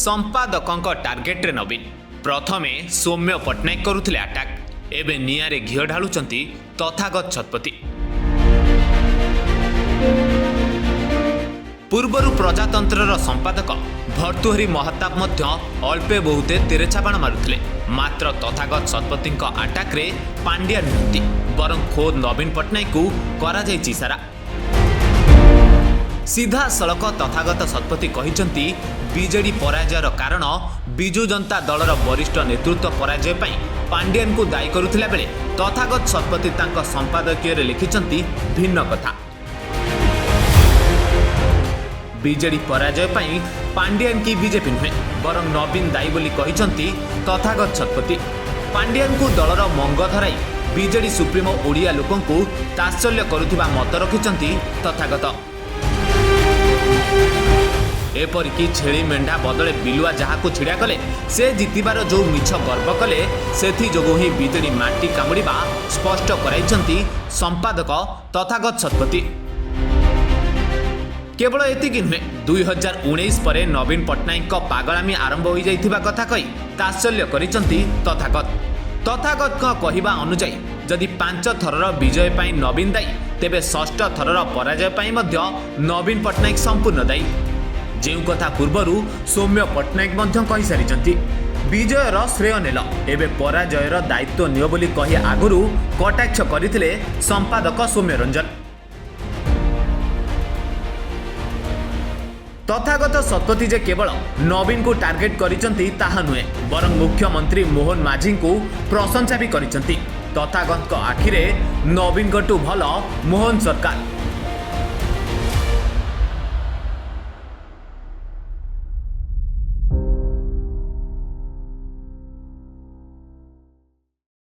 ସମ୍ପାଦକଙ୍କ ଟାର୍ଗେଟରେ ନବୀନ। ପ୍ରଥମେ ସୌମ୍ୟ ପଟ୍ଟନାୟକ କରୁଥିଲେ ଆଟାକ୍, ଏବେ ନିଆଁରେ ଘିଅ ଢାଳୁଛନ୍ତି ତଥାଗତ ଶତପଥୀ। ପୂର୍ବରୁ ପ୍ରଜାତନ୍ତ୍ରର ସମ୍ପାଦକ ଭର୍ତ୍ତୃହରି ମହତାବ ମଧ୍ୟ ଅଳ୍ପେ ବହୁତେ ତେରେଛା ବାଣ ମାରୁଥିଲେ। ମାତ୍ର ତଥାଗତ ଶତପଥୀଙ୍କ ଆଟାକ୍ରେ ପାଣ୍ଡିଆ ନୁହନ୍ତି, ବରଂ ଖୋଦ୍ ନବୀନ ପଟ୍ଟନାୟକଙ୍କୁ କରାଯାଇଛି ଇସାରା। ସିଧାସଳଖ ତଥାଗତ ଶତପଥୀ କହିଛନ୍ତି, ବିଜେଡି ପରାଜୟର କାରଣ ବିଜୁ ଜନତା ଦଳର ବରିଷ୍ଠ ନେତୃତ୍ୱ ପରାଜୟ ପାଇଁ ପାଣ୍ଡିଆନଙ୍କୁ ଦାୟୀ କରୁଥିଲା ବେଳେ ତଥାଗତ ଶତପଥୀ ତାଙ୍କ ସମ୍ପାଦକୀୟରେ ଲେଖିଛନ୍ତି ଭିନ୍ନ କଥା। ବିଜେଡି ପରାଜୟ ପାଇଁ ପାଣ୍ଡିଆନ କି ବିଜେପି ନୁହେଁ, ବରଂ ନବୀନ ଦାୟୀ ବୋଲି କହିଛନ୍ତି ତଥାଗତ ଶତପଥୀ। ପାଣ୍ଡିଆନଙ୍କୁ ଦଳର ମଙ୍ଗ ଧରାଇ ବିଜେଡି ସୁପ୍ରିମୋ ଓଡ଼ିଆ ଲୋକଙ୍କୁ ତାତ୍ସଲ୍ୟ କରୁଥିବା ମତ ରଖିଛନ୍ତି ତଥାଗତ। ଏପରିକି ଛେଳି ମେଣ୍ଢା ବଦଳେ ବିଲୁଆ ଯାହାକୁ ଛିଡ଼ା କଲେ ସେ ଜିତିବାର ଯେଉଁ ମିଛ ଗର୍ବ କଲେ, ସେଥିଯୋଗୁଁ ହିଁ ବିଜେଡି ମାଟି କାମୁଡ଼ିବା ସ୍ପଷ୍ଟ କରାଇଛନ୍ତି ସମ୍ପାଦକ ତଥାଗତ ଶତପଥୀ। କେବଳ ଏତିକି ନୁହେଁ, 2019 ପରେ ନବୀନ ପଟ୍ଟନାୟକଙ୍କ ପାଗଳାମି ଆରମ୍ଭ ହୋଇଯାଇଥିବା କଥା କହି ତାତ୍ସଲ୍ୟ କରିଛନ୍ତି ତଥାଗତ। ତଥାଗତଙ୍କ କହିବା ଅନୁଯାୟୀ, ଯଦି 5 ଥରର ବିଜୟ ପାଇଁ ନବୀନ ଦାୟୀ, ତେବେ ଷଷ୍ଠ ଥରର ପରାଜୟ ପାଇଁ ମଧ୍ୟ ନବୀନ ପଟ୍ଟନାୟକ ସମ୍ପୂର୍ଣ୍ଣ ଦାୟୀ, ଯେଉଁ କଥା ପୂର୍ବରୁ ସୌମ୍ୟ ପଟ୍ଟନାୟକ ମଧ୍ୟ କହିସାରିଛନ୍ତି। ବିଜୟର ଶ୍ରେୟ ନେଲ, ଏବେ ପରାଜୟର ଦାୟିତ୍ୱ ନିଅ ବୋଲି କହି ଆଗରୁ କଟାକ୍ଷ କରିଥିଲେ ସମ୍ପାଦକ ସୌମ୍ୟରଞ୍ଜନ। ତଥାଗତ ଶତପଥୀ ଯେ କେବଳ ନବୀନଙ୍କୁ ଟାର୍ଗେଟ କରିଛନ୍ତି ତାହା ନୁହେଁ, ବରଂ ମୁଖ୍ୟମନ୍ତ୍ରୀ ମୋହନ ମାଝୀଙ୍କୁ ପ୍ରଶଂସା ବି କରିଛନ୍ତି। ତଥାଗତଙ୍କ ଆଖିରେ ନବୀନଙ୍କଠୁ ଭଲ ମୋହନ ସରକାର।